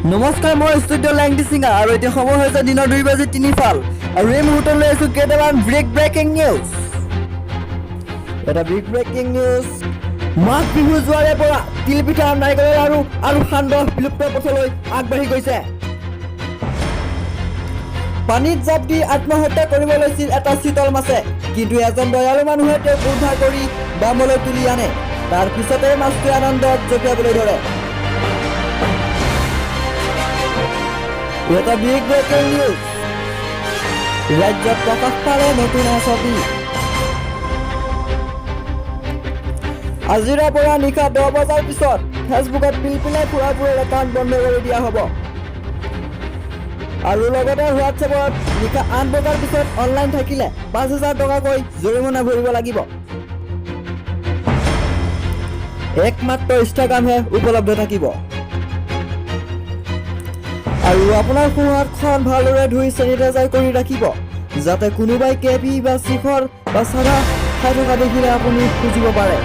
নমস্কাৰ, মই studio' লেংটি singer আৰু এতিয়া সময় হৈছে দিনৰ 2 বাজি 3 ফাল আৰু এই মুহূৰ্তত লৈ আহিছোঁ কেইটামান ব্ৰেক ব্ৰেকিং নিউজ। এটা big breaking news, Magh Bihu যোৱাৰে পৰা তিলপিঠা, নাৰিকলৰ লাড়ু আৰু সান্দহ বিলুপ্ত পথলৈ আগবাঢ়ি গৈছে। পানীত জাপ দি আত্মহত্যা কৰিব লৈছিল এটা চিতল মাছে, কিন্তু এজন দয়ালু মানুহে তেওঁক উদ্ধাৰ কৰি বামলৈ তুলি আনে। তাৰ পিছতে মাছটোৱে আনন্দত জঁপিয়াবলৈ ধৰে। এটা বিগ ব্ৰেকিং নিউজ, ৰাজ্যত প্ৰকাশ পালে নতুন এছঅ'পি। আজিৰে পৰা নিশা 10 বজাৰ পিছত ফেচবুকত পিলপিলাই ফুৰাবোৰৰ একাউণ্ট বন্ধ কৰি দিয়া হ'ব আৰু লগতে হোৱাটছএপত নিশা 8 বজাৰ পিছত অনলাইন থাকিলে 5000 টকাকৈ জৰিমনা ভৰিব লাগিব। একমাত্ৰ ইনষ্টাগ্ৰামহে উপলব্ধ থাকিব। আৰু আপোনাৰ সোঁহাতখন ভালদৰে ধুই চেনিটাইজাৰ কৰি ৰাখিব, যাতে কোনোবাই কেপি বা শিখৰ বা চাধা খাই থকা দেখিলে আপুনি খুজিব পাৰে।